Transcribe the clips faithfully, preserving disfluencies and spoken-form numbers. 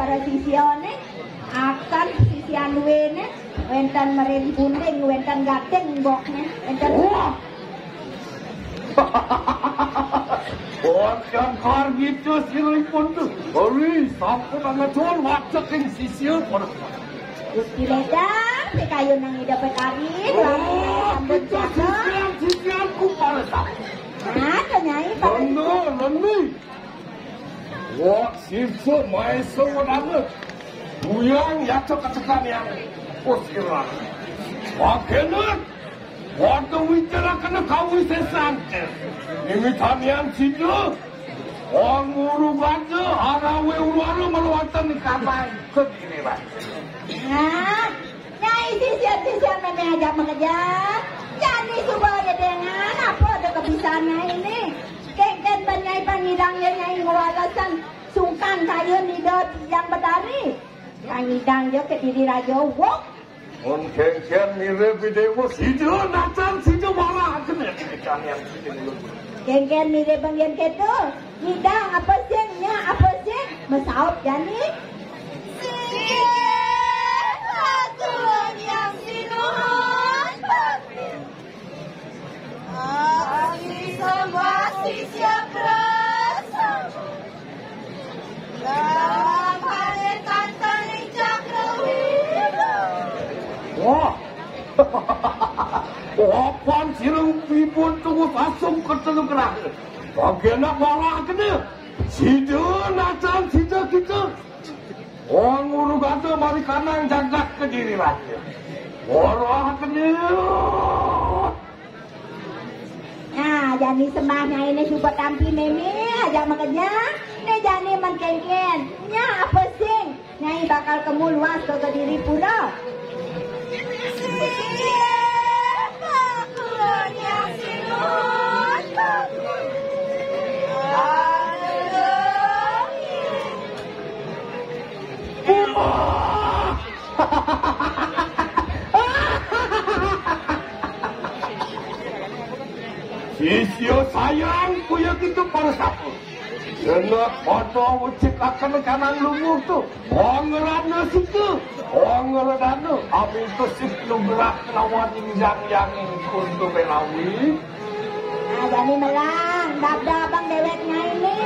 Sisione, akan sisian wene, wenten meri bunding, wenten gating bokne, wenten. Wah. Wah, kan kar gitu siripun tuh. Ori, sampun angacon wacek ing sisia. Gusti Ledang, si kayu nang ida petari, wah, sampun gitu jaga. Sisian, sisianku pada sampun. Nah, kenyai pada. Bener, bener. Wah, sirsa maesa wedana. Buyang yaca kacekan yang usirah. Wagenet. Waduh, wicara kena kawisesan. Mimitanian sida. Wong uru baca, arawe uru-uru maluwatan di kamai. Kediri, Pak. Nah, Nyai sisian-sisian meme aja mengejar. Jani suba ya dengan apa ada kebisaannya ini. Kengken ban Nyai pangidang ya Nyai ngwalesan sungkan kayun ida yang betari. Pangidang ya kediri raja wok. Mun kengken mirip dewa sida nacan sida marah aja ya kengken yang sida. Kengken mirip banggian keto. Ngidang apa sing, nya apa sing, mesaup jani. Singgih, aku yang sinuhun. Aksi sembah sisya kerasa. Dalam hanya tantan cakrawila. Wah. Wapan sirung pipun tunggu sasung ketelu kerah. Bagi anak malah kena. Sida nacan sida kita. Wong uru gada mari kanang jagat kediri raja. Ora kediri. Nah, jani sembah nyai ne suba tampi meme aja mengeja. Ne jani men kengken. Nya apa sing? Nyai bakal kemu luas ke Kediri pura. Sisya sayang, kuya kita para sapa. Kena pada wujud akan kanan luwur tu. Wong ngerana sika. Wong ngerana. Abi itu sik nugrah lawan injang yang kuntu belawi. Nah, jani melang, dabda abang dewek nyai ni.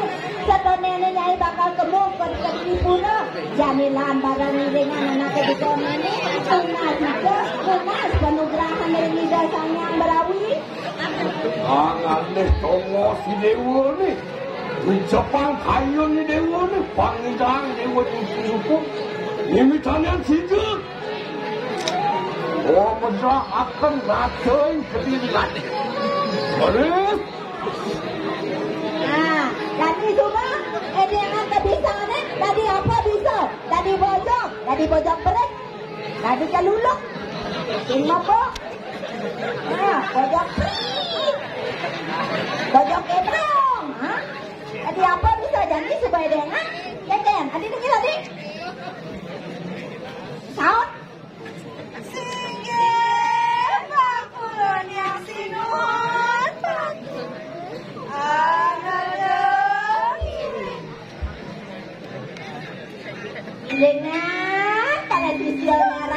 Setone ni nyai bakal kemu ke kediri pura. Jani lan barang iringan anak kedikone ni. Tunas sika, tunas penugrahan dari Ida Sang Yang Berawi. Angane tongo si dewa ni. Jepang kayu ni dewa ni. Pangidang dewa ni suku. Nimitannya sida. Oh, mesra akan ngatain kediri lagi. Baris. Nah, tadi cuma, eh, dia kata bisa ni. Tadi apa bisa? Tadi bojok. Tadi bojok berit. Tadi keluluk. Sing mabok. Nah, bojok. Bojok kebrong. Ha? Tadi apa bisa jadi supaya dia, ha? Keten, tadi dengar tadi? Saut. Singgih, Pak Kulon yang sinuhun. Aduh. Dengan televisi orang.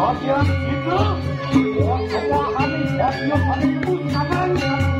Bagian itu, oh, semua hari, bagian hari itu, tangan.